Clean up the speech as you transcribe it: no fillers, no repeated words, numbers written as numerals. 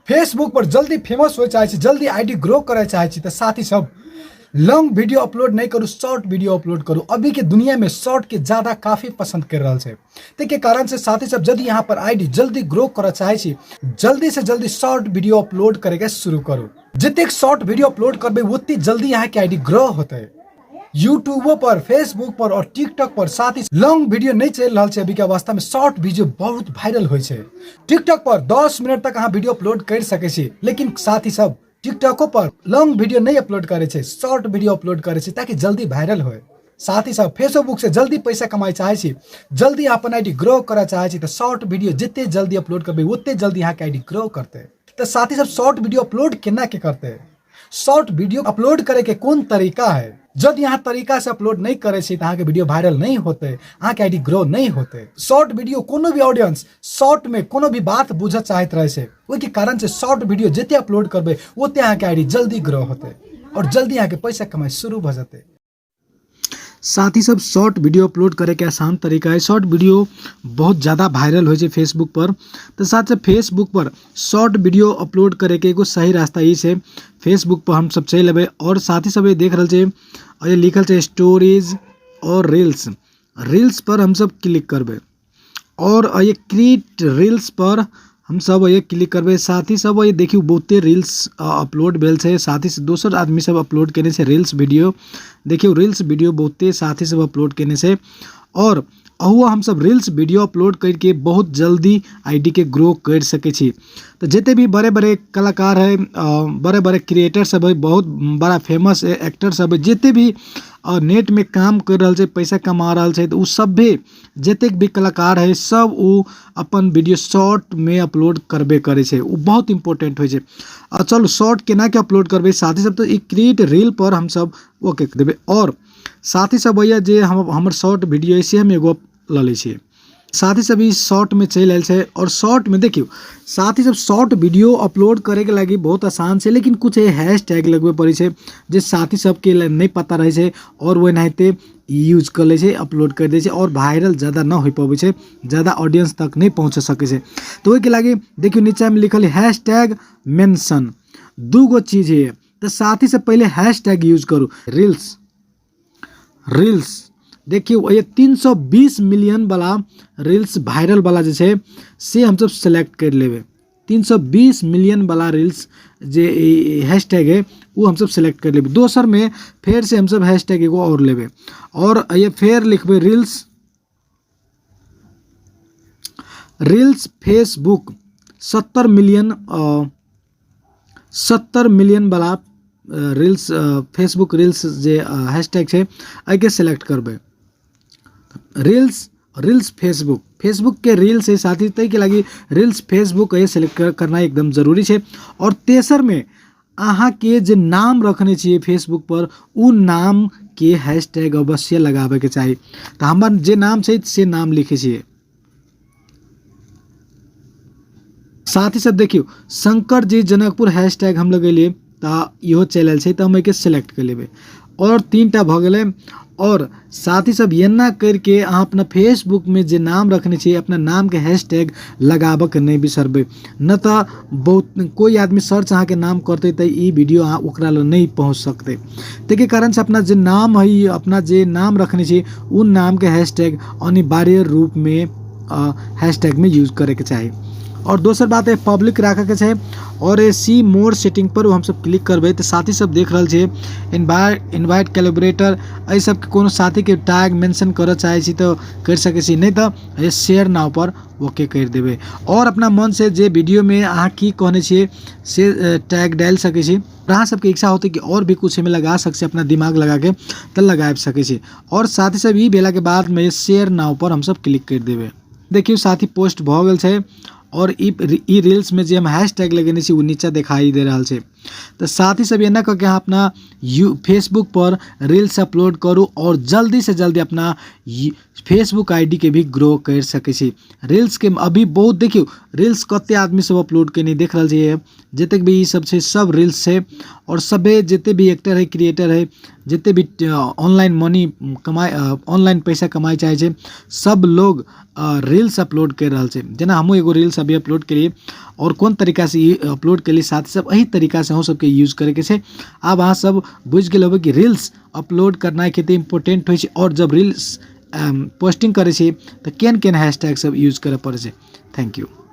Facebook पर जल्दी famous होय चाहे छी, जल्दी आईडी ग्रो करे चाहे छी, तो साथी सब लॉन्ग वीडियो अपलोड नहीं करू, शॉर्ट वीडियो अपलोड करू। अभी के दुनिया में शॉर्ट के ज़्यादा काफ़ी पसंद कर रहा है, ताहि कारण से साथी सब यदि यहाँ पर आईडी जल्दी ग्रो करे चाहे छी, जल्दी से जल्दी शॉर्ट वीडियो अपलोड करे के शुरू करू। जतेक शॉर्ट वीडियो अपलोड करबे ओते जल्दी यहाँ के आईडी ग्रो होते। यूट्यूबो पर, फेसबुक पर और टिकटॉक पर साथ ही लॉन्ग वीडियो नहीं चल रहा है अभी के अवस्था में, शॉर्ट वीडियो बहुत वायरल होइ छै। टिकटॉक पर 10 मिनट तक अहाँ वीडियो अपलोड कर सकै छी, लेकिन साथ ही सब टिकटॉको पर लॉन्ग वीडियो नहीं अपलोड करे छै, शॉर्ट वीडियो अपलोड करे छै ताकि जल्दी वायरल होए। साथ ही सब फेसबुक से जल्दी पैसा कमाए चाहे छी, जल्दी अपन आईडी ग्रो करऽ चाहे छी, तऽ शॉर्ट वीडियो जते जल्दी अपलोड करबै ओते जल्दी अहाँके आईडी ग्रो करतै। तऽ साथ ही सब शॉर्ट वीडियो अपलोड केना के करतै, शॉर्ट वीडियो अपलोड करे के कोन तरीका है, यदि अहाँ तरीका से अपलोड नहीं करे छी तऽ अहाँके वीडियो वायरल नहीं होते, अहाँके आईडी ग्रो नहीं होते। शॉर्ट वीडियो कोनो भी ऑडियंस शॉर्ट में कोनो भी बात बुझऽ चाहैत रहे छै, ओहिके कारण से शॉर्ट वीडियो जते अपलोड करबै ओते अहाँके आईडी जल्दी ग्रो होते और जल्दी अहाँके पैसा कमाइ शुरू भऽ जेतै। साथ ही सब शॉर्ट वीडियो अपलोड करैके आसान तरीका है। शॉर्ट वीडियो बहुत ज़्यादा वायरल होइ छै फेसबुक पर, तऽ साथ फेसबुक पर शॉर्ट वीडियो अपलोड करैके एगो सही रास्ता ई छै। फेसबुक पर हम सब चलि एबै और साथ ही सब देख रहल छै और ये लिखल छै स्टोरीज और रील्स, रील्स पर हमसब क्लिक करबै और ये क्रिएट रील्स पर हमसब ये क्लिक करबै। साथ ही सब ये देखियौ बहुते रील्स अपलोड भेल छै, साथ ही दोसर आदमी सब अपलोड केने छै रील्स वीडियो। देखियौ रील्स वीडियो बहुते साथी सब अपलोड केने छै और अहुओ हमसब रील्स वीडियो अपलोड करके बहुत जल्दी I D के ग्रो करि सकै छी। तऽ जते भी बड़े बड़े कलाकार है, बड़े बड़े क्रिएटर सब है, बहुत बड़ा फेमस एक्टर सब है, जते भी नेट में काम करि रहल छै, पैसा कमा रहल छै, तऽ ओ सब भी जतेक भी कलाकार है सब ओ अपन वीडियो शॉर्टमे अपलोड करबे करै छै, ओ बहुत इम्पोर्टेंट होइ छै। आ चलू शॉर्ट केनाके अपलोड करबै, साथी सब, तऽ ई क्रिएट रील पर हमसब ओके देबै और साथी सब होइए जे हम हमर शॉर्ट वीडियो अइ से हम एगो लऽ लै छियै। साथी सब ई शॉर्टमे चलि आयल छै और शॉर्टमे देखियौ साथी सब शॉर्ट वीडियो अपलोड करैके लागि बहुत आसान छै, लेकिन कुछ हैश टैग लगबै पड़ै छै जे साथी सबके नहि पता रहै छै और ओ एनाहिते यूज कऽ लै छै, अपलोड करि दै छै आओर वायरल जादा नहि होइ पबै छै, जादा ऑडियंस तक नहि पहुँच सकै छै। तऽ ओहिके लागि देखियौ नीचाँमे लिखल हैश टैग मेंशन, दू गो चीज है, तऽ साथी से पहिले हैश टैग यूज करू। रील्स, रील्स देखियौ ये 320 मिलियन वाला रील्स वायरल वाला जे छै से हमसब सेलेक्ट करि लेबै। 320 मिलियन वाला रील्स जे हैश टैग है ओ हमसब सेलेक्ट कर लेबै। दोसरमे फेर से हमसब हैश टैग एगो आओर लेबै और ये फेर लिखबै reels, reels Facebook 70 million, 70 million वाला रील्स फेसबुक रील्स जे हैश टैग छै एहिके सेलेक्ट करबै। रील्स, रील्स फेसबुक, फेसबुकके रील्स है साथी, ताहिके लागि रील्स फेसबुक एहि सेलेक्ट करनाइ एकदम जरूरी छै। आओर तेसरमे अहाँके जे नाम रखने छियै फेसबुक पर ओ नामके हैश टैग अवश्य लगाबैके चाही। तऽ हमर जे नाम छै से नाम लिखै छियै। साथी सब देखियौ शंकर जी जनकपुर हैश टैग हम लगेलियै तऽ इहो चलि आयल छै, तऽ हम एहिके सेलेक्ट कऽ लेबै और 3टा भऽ गेलै। और साथी सब एना करिके अहाँ अपना फेसबुकमे जे नाम रखने छियै अपना नामके हैश टैग लगाबऽके नहि बिसरबै, नहि तऽ बहुत कोइ आदमी सर्च अहाँके नाम करतै तऽ ई वीडियो अहाँ ओकरा लग नहि पहुँच सकतै। ताहिके कारणसँ अपना जे नाम हइ, अपना जे नाम रखने छियै ओ नामके हैश टैग अनिवार्य रूपमे हैश टैगमे यूज करैके चाही। और दोसर बात है पब्लिक राखैके छै और सी मोर सेटिंग पर हमसब क्लिक करबै तऽ साथी सब देख रहल छियै इनवाइट कैलिब्रेटर, एहि सबके कोनो साथीके टैग मेंशन करऽ चाहै छी तऽ करि सकै छी, नहि तऽ शेयर नाव पर ओके करि देबै। और अपना मन से जे वीडियोमे अहाँ की कहने छियै से टैग डालि सकै छी। अहाँ सबके इच्छा होतै कि और भी कुछ एहिमे लगा सकै छी अपना दिमाग लगाके तऽ लगाबि सकै छी। और साथी सब ई भेलाके बादमे शेयर नाव पर हमसब क्लिक करि देबै। देखियौ साथी पोस्ट भऽ गेल छै और ई रील्समे जे हम हैश टैग लगेने छी ओ नीचा देखाई दे रहल छै। तऽ साथी सब एना कऽ के अहाँ अपना फेसबुक पर रील्स अपलोड करू और जल्दी से जल्दी अपना फेसबुक I D के भी ग्रो करि सकै छी। रील्सके अभी बहुत देखियौ रील्स कते आदमी सब अपलोड केने देख रहल छियै, जतेक भी ई सब छै सब रील्स छै। और सभे जते भी एक्टर है, क्रिएटर है, जते भी ऑनलाइन मनी कमाइ, ऑनलाइन पैसा कमाइ चाहै छै, सब लोग रील्स अपलोड करि रहल छै। जेना हमहूँ एगो रील्स अभी अपलोड केलियै आओर कोन तरीकासँ ई अपलोड केलियै। साथी सब, एहि तरीकासँ अहूँ सबके यूज करैके छै। आब अहाँ सब बुझि गेल हेबै कि रील्स अपलोड करनाइ कते इम्पोर्टेंट होइ छै आओर जब रील्स पोस्टिंग करै छी तऽ केहन केहन हैशटैग सब यूज करऽ पड़ै छै। Thank you.